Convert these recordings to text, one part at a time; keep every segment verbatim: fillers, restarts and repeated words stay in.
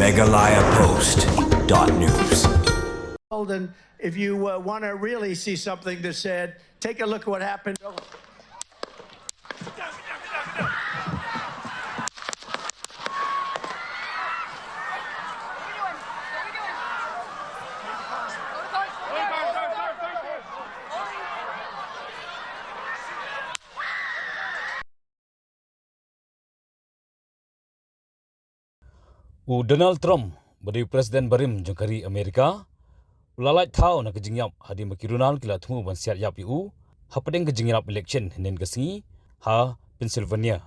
Meghalaya Post dot news. And if you uh, want to really see something that's sad, take a look at what happened. U Donald Trump, ba dei u President barim jong ka ri Amerika, u la lait thaw na ka jingïap hadien ba ki runar ki la thmu ban siat ïap ïa u hapdeng ka jingïap election hynnin ka sngi ha Pennsylvania.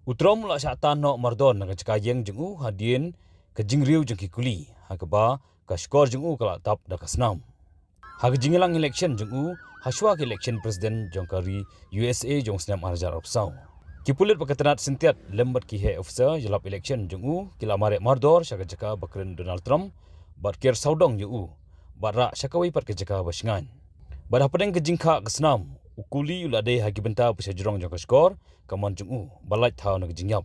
U Trump u la shah tan noh mardor na ka jaka ïeng jong u hadien ka jingriew jong ki kuli, ha kaba ka shkor jong u ka la tap da ka snam. Ha ka jingïalang election jong u, ha shuwa ka election president jong ka ri U S A jong u snem ar hajar arphew saw, ki pulit ba ka tnat syntiat lem bad ki heh officer ïalap election jong u ki la mareh mardor sha ka jaka ba kren Donald Trump bad ker sawdong ïa u bad rah sha kawei pat ka jaka ba shngaiñ. Bad hapdeng ka jingkhah ka snam, u kuli u la dei ha ki bynta ba sha jrong jong ka shkor ka mon jong u ba lait thaw na ka jingïap.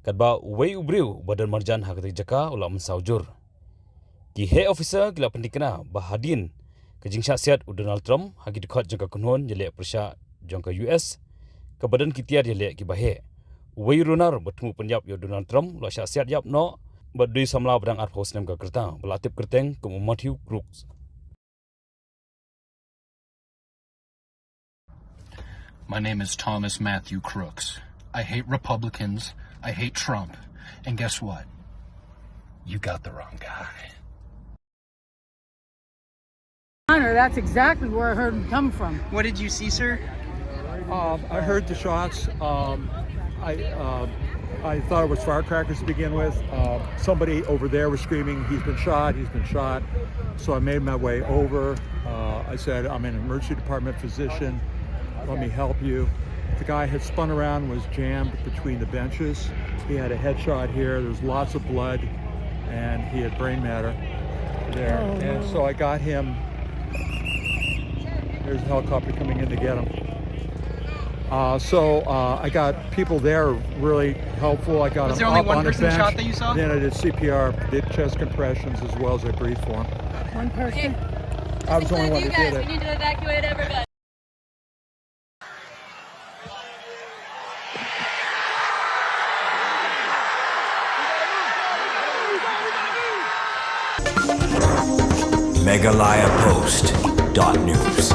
Katba uwei u briew ba don marjan ha katei ka jaka u la mynsaw jur. Ki heh officer ki la pynthikna ba hadien ka jingshah siat u Donald Trump ha ki dkhot jong ka kynhun ïaleh pyrshah jong ka U S, kaba don ki tiar ïaleh kiba heh, uwei u runar ba thmu pynïap ïa u Donald Trump u la shah siat ïap noh bad u dei u samla ba dang arphew snem ka rta ba la tip kyrteng kum u Matthew Crooks. My name is Thomas Matthew Crooks. I hate Republicans. I hate Trump. And guess what? You got the wrong guy. Honor, that's exactly where I heard him come from. What did you see, sir? Um, I heard the shots. Um, I, uh, I thought it was firecrackers to begin with. Uh, somebody over there was screaming, "He's been shot, he's been shot." So I made my way over. Uh, I said, "I'm an emergency department physician. Let me help you." The guy had spun around, was jammed between the benches. He had a headshot here. There was lots of blood, and he had brain matter there. And so I got him. There's a helicopter coming in to get him. Uh, so uh, I got people there really helpful. I got Was him there only up one on the person bench. Shot that you saw? Then I did C P R, did chest compressions as well as I breathed for him. One person. I was the only one You that did guys, we it. need to evacuate everybody. Meghalaya Post dot news.